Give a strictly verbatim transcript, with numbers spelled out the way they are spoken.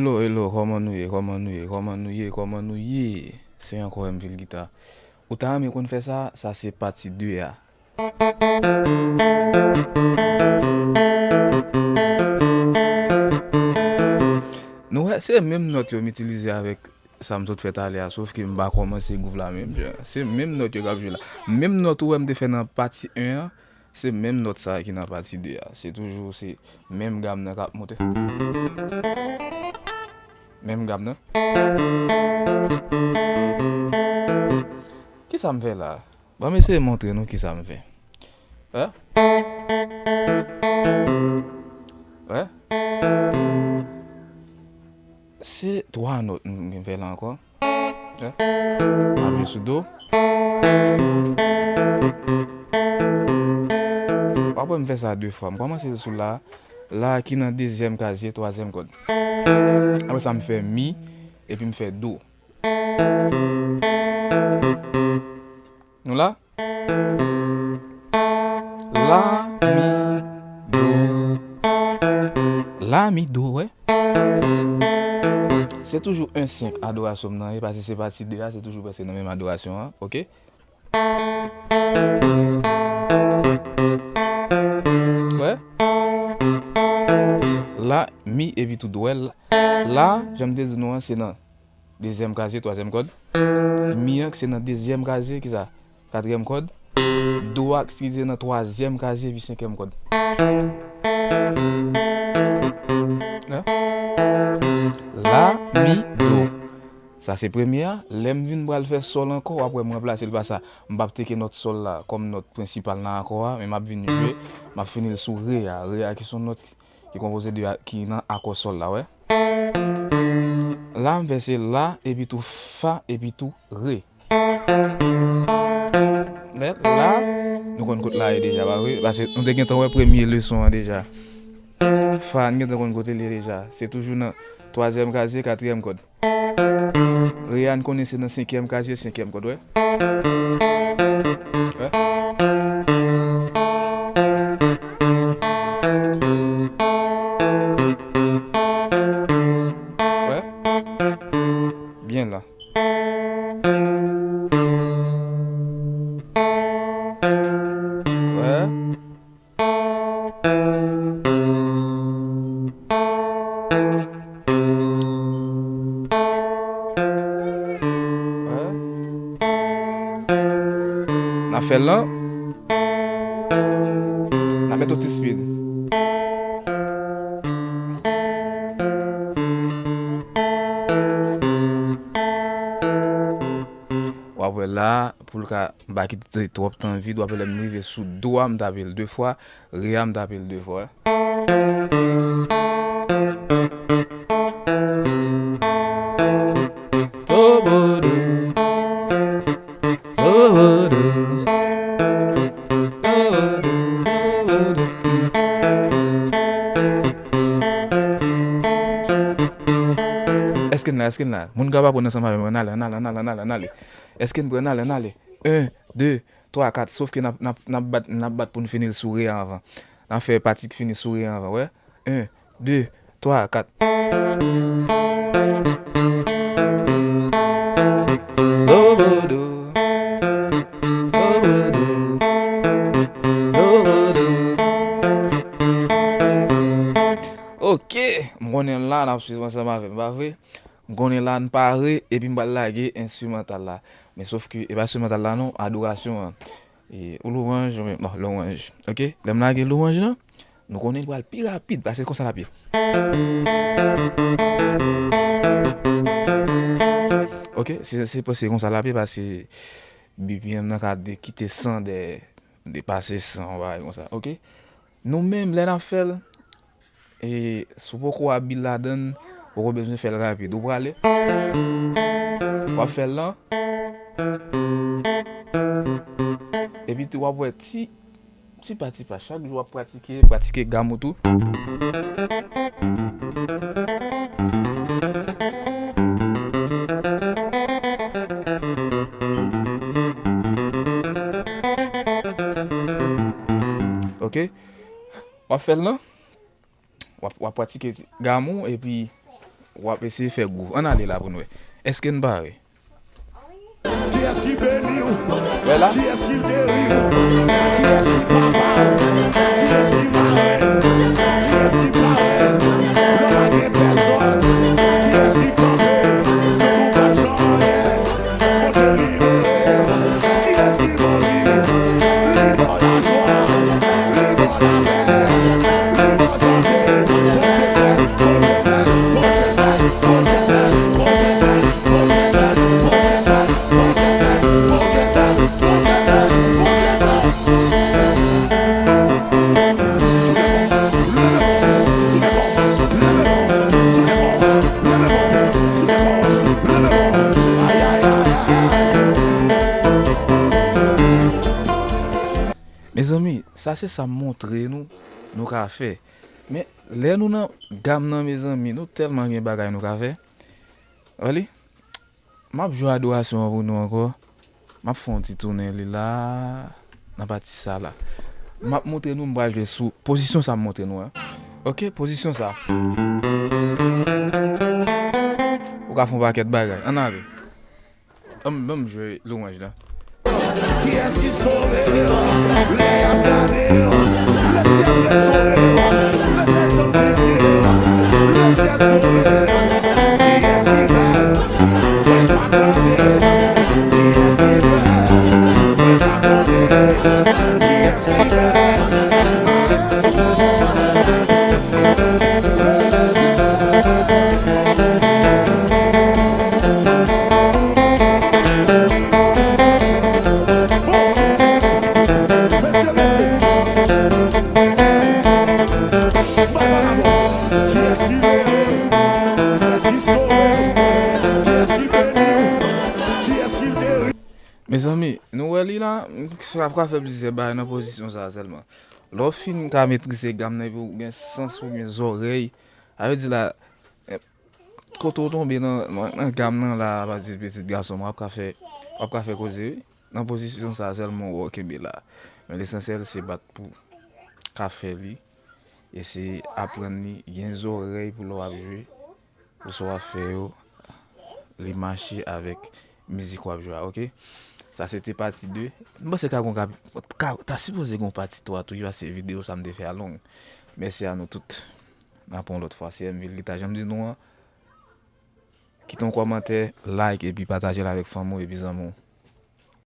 Hello, hello, kòman nou ye, kòman nou ye, kòman nou ye, kòman nou ye? Se ankò M Vil Gita. Ou ta renmen konn fè sa? Sa se pati de a. Nou wè, se menm nòt yo m itilize avèk sa m sot fè talè a, sof ke m pa kòmanse gwouv la menm jan. Se menm nòt yo k ap jwe la. Menm nòt ou wè m te fè nan pati en an, se menm nòt sa a ki nan pati de a. Se toujou, se menm gam nan k ap monte. Menm gam nan. Kisa m fè la? Ban m eseye montre nou kisa m fè. Wè? Wè? Se twa nòt m gen fè la ankò. Wè? M ap jwe sou do. W ap wè m fè sa de fwa. M kòmanse sou la. La ki nan dezyèm kazye, twazyèm kòd. Apre sa, m fè mi, epi m fè do. Nou la? La, mi, do. La, mi, do, wè. Se toujou en senk adorasyon m nan ye, paske se pati de a, se toujou prèske nan menm adorasyon an, oke? Wè? La, mi, epi tou do, wè. La, jan m te di nou an, se nan dezyèm kazye, twazyèm kòd. Mi an ki se nan dezyèm kazye, kisa? Katriyèm kòd. Do a ki se nan twazyèm kazye, epi senkyèm kòd. Hein? La, mi, do. Sa se premye a. Lè m vin pral fè sòl ankò, w ap wè m ranplase l pa sa. M p ap teke nòt sòl la kòm nòt prensipal nan akò a, men m ap vin jwe, m ap fini l sou re a. Re a ki se yon nòt ki konpoze de a, ki nan akò sòl la, wè. La, m fè se la, epi tou fa, epi tou re. Wè, la, nou konn kot la ye deja, pa vre? Paske nou te gentan wè premye leson an deja. Fa, n gentan konn kote l ye deja. Se toujou nan twazyèm kazye, katriyèm kòd. Re a, n konnen se nan senkyèm kazye, senkyèm kòd, wè. Wè. Wè. Byen la. Wè. N ap fè l lan. N ap mete yon ti speed. W ap wè la, pou l ka, m pa kite twòp tan vid, w ap wè lè m rive sou do a, m tape l de fwa, re a, m tape l de fwa. Tobodo, tobodo. Èske n la, èske n la? Moun k ap aprann ansanm avè m, ann ale, ann ale, ann ale, ann ale, ann ale. Èske n prè, ann ale, ann ale. En, de, twa, kat. Sof ke n ap, n ap, n ap bat, n ap bat pou n fini l sou re a anvan. N ap fè pati k fini sou re a anvan, wè. En, de, twa, kat. Lobodo, lobodo, lobodo. Oke, m konnen la, n ap swiv ansanm avè m, pa vre? M konnen la, n pare, epi m pral lage enstrimantal la. Men sof ke, e pa enstrimantal la non, adorasyon an. E, ou lwanj, ou men, bon, lwanj. Oke? Lè m lage lwanj lan, nou konnen l pral pi rapid, paske konsa l ap ye. Oke? Se, se, se konsa l ap ye, paske B P M nan ka de, kite san de, depase san, yon bagay konsa. Oke? Nou menm, lè n ap fè l, e, si w poko abil ladan l, poko bezwen fè l rapid. Ou prale? W ap fè l lan. Epi tou, w ap wè ti, ti pa ti pa, chak jou w ap pratike, pratike gam ou tou. Oke? W ap fè l lan. W ap, w ap pratike gam ou, epi w ap eseye fè gwouv. Ann ale la pou n wè. Èske n pare? Kiyès ki beni w? Wè la. Kiyès ki geri w? Kiyès ki papa w? Kiyès ki marenn? Kiyès ki parenn? Lè pa gen pèsòn, kiyès ki kanpe? Tankou gad jan anyen Bondye libere. Kiyès ki ban vi? Li ban lajwa, li ban lapè, li ban sante. Bondye fè, Bondye fè, Bondye fè, Bondye fè, Bondye fè. Mezanmi, sa se sa m montre nou, nou ka fè. Men, lè nou nan gam nan, mezanmi, nou tèlman gen bagay nou ka fè. Wè li? M ap jwe adorasyon an pou nou ankò. M ap fè yon ti tounen li la, nan pati sa la. M ap montre nou m pral jwe sou pozisyon sa m montre nou an. Ok, pozisyon sa. Ou ka fè yon pakèt bagay. Ann ale. Ban m, ban m jwe lwanj la. Kiyès ki sove lè y ap gade yo? Lesyèl sove yo, lesyèl sove yo, lesyèl sove yo. Kiyès ki fè? Mwen pa tande. Kiyès ki fè? Mwen pa tande. Kiyès ki fè? Mezanmi, nou wè li la, m ap ka fè plizyè bagay nan pozisyon sa a sèlman. Lè w fin ka metrize gam nan epi w gen sans ou gen zòrèy, sa vle di la, eh, kote w tonbe nan, nan, nan gam nan la, pa di pitit gason, w ap ka fè, w ap ka fè koze, wi. Nan pozisyon sa a sèlman w wè w kenbe la. Men lesansyèl se bat pou ka fè li, e se aprann li, gen zòrèy pou lè w ap jwe. Pou sa w ap fè yo, li mache avèk mizik w ap jwe a, ok? Sa se te pati de. M panse ka gon ka, ka, ta sipoze gon pati twa tou, wi, paske videyo sa m te fè a long. Mèsi a nou tout. N ap yon lòt fwa. Se M Vil Guitar, jan m di nou an, kite yon kòmantè, like, epi pataje l avèk fanmi w epi zanmi w.